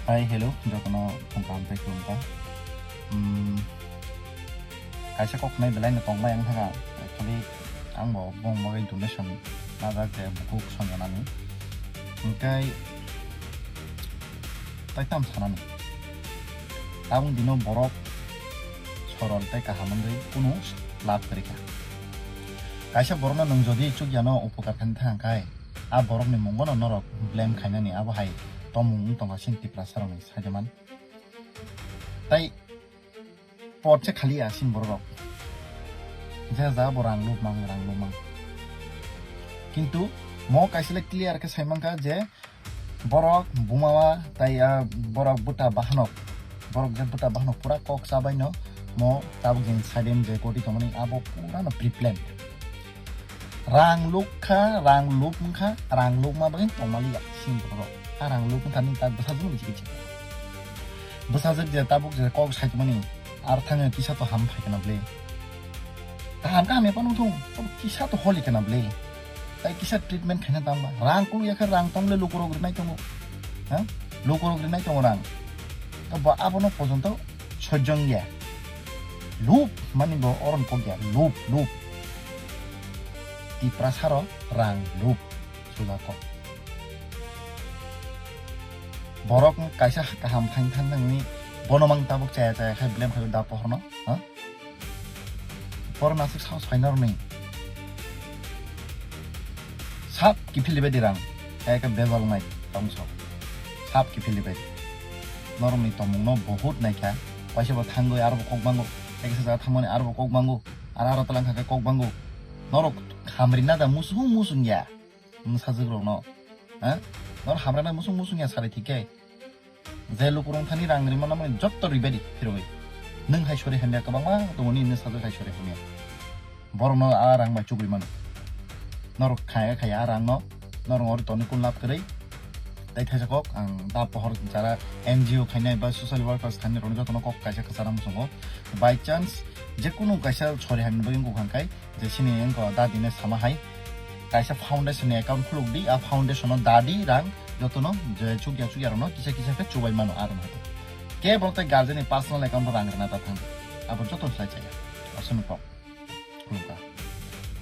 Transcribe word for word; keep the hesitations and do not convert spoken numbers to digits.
Hai, hello, jotono phung kaham tei khulumkha. Hmm, kaisa kok nai belai no tongmai ang thaka. Actually, ang bo bong bagwi donation najak je bukhuk sonjanani. Hingkai tai tam sanani. Tabuk dino borok sorol tei kaham wngwi kunu lab kwrwi kha. Kaisa borokno nwng jodi chukyano upokar khaina thang khai, a borokni mungono norok blame khainani abo hai tomung wng tongkha chini Tiprasarokni sajaman. Tai pot se khali ya chini borok. Je ja bo rang lubmang, rang lubmang. Kintu mo kaisa le clear khe saimankha je borok buma tai, ah, borok buta bahanok, borok je buta bahanok pura kok chabaino mo tabuk jeng saiden je goti tongmani abo pura no pre-plan. Rang lukha, rang luk wngkha, rang lukma bagwi tongmaliya chini borok. A rang luk wngkha nini tak bwsajwk ni chikitsa. Bwsajwk je tabuk je kok saitmani, ar thangwi kisa to ham phai kana bwle. Kaham kaham ya phano thung, kisa to holi kana bwle. Tai kisa treatment khaina tangba. Rang kulu ya khe rang tongle lukurok rinai tongo. Ha? Lukurok rinai tongo rang. To bo abono pojonto sojjong ya. Lup mani bo oron kok ya. Lup, lup. Tiprasaro rang lup. Suja kok. Borok kaisa kaham phain than nangni bono mang tabuk chaya chaya khai blem khai da pohorno. Ha? Borok nasik sao sainarni. Sap kiphilibadi rang. Eka bebal nai tongso. Sap kiphilibadi. Norokni tomungno bohut naikha. Kaisa bo thangwi aro bo kok bango. Kaisa jaga thangmani aro bo kok bango. Aro aro talang kha kok bango. Norok hamrina da musung musung ya. Nwng sajwk rokno. Ha? Norok hamrina musung musung ya sari thik khe. Je lukurok thani rang rimano mani jotto ribadi phirogwi. Nwng hai sori hamya kwbangma tongoni nwng sajwk hai sori hamya. Borokno a rang bai chugwi mano. Norok khaya khaya a rangno, norok ori toni kun lab kwrwi. Tai thaisa kok ang da pohor jara N G O khainai ba social workers khainai rokno jotono kok kaisa kwchara muchungo. By chance je kunu kaisa sori hamya bagwi wngkha hwnkhe je sini wngkha da dine sama hai kaisa foundation ni account khuluk di, a foundation o da di rang jotono je chukya chukya rokno kisa kisa khe chubai mano a rwng hai. Kebo tei guardian ni personal account o rang rwna ta thang. Abo joto slai chaya. Aswk no kok. Khulumkha.